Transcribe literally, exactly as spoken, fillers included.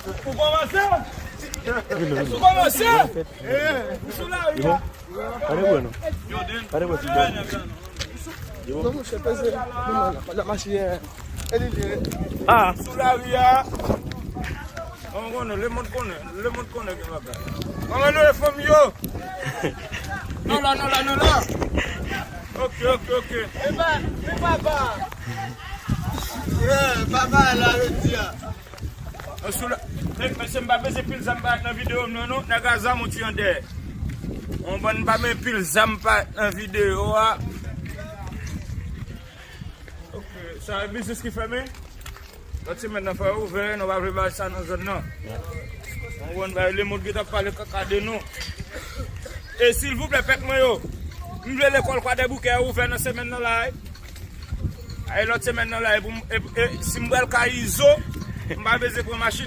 Ou kòmanse? Ou kòmanse? Ou sou lari a? Pale bwè non. Pale bwè ti bwè. Non, monchè, peze. Non, non, la, la, machi, eh, e li, li. Ah. Sou lari a. An konnen, lemonn konnen, lemonn konnen gen bagay. Kòman nou ye fanmi yo? Non la, non la, non la. Ok, ok, ok. E ba, e baba. Yeah, baba la, yo di a. An sou la, men, men se m pa bezwen pil zam pa nan videyo m nan, non. Nèg a zam ou ti an dèyè. Yon bann pa men pil zam pa nan videyo a. Ok, sa e biznis ki fèmen? Lòt semèn nan fò yo ouvè, nou pa vle bay sa nan zòn nan. Yon bann bay lemonn ki t ap pale kaka de nou. E silvouplè, pèp mwen yo, m vle lekòl Kwadèboukè ouvè nan semèn nan la, wi. Ay, lòt semèn nan la, e pou m, e, e, si m pral kay Izo, m pa bezwen pran machin.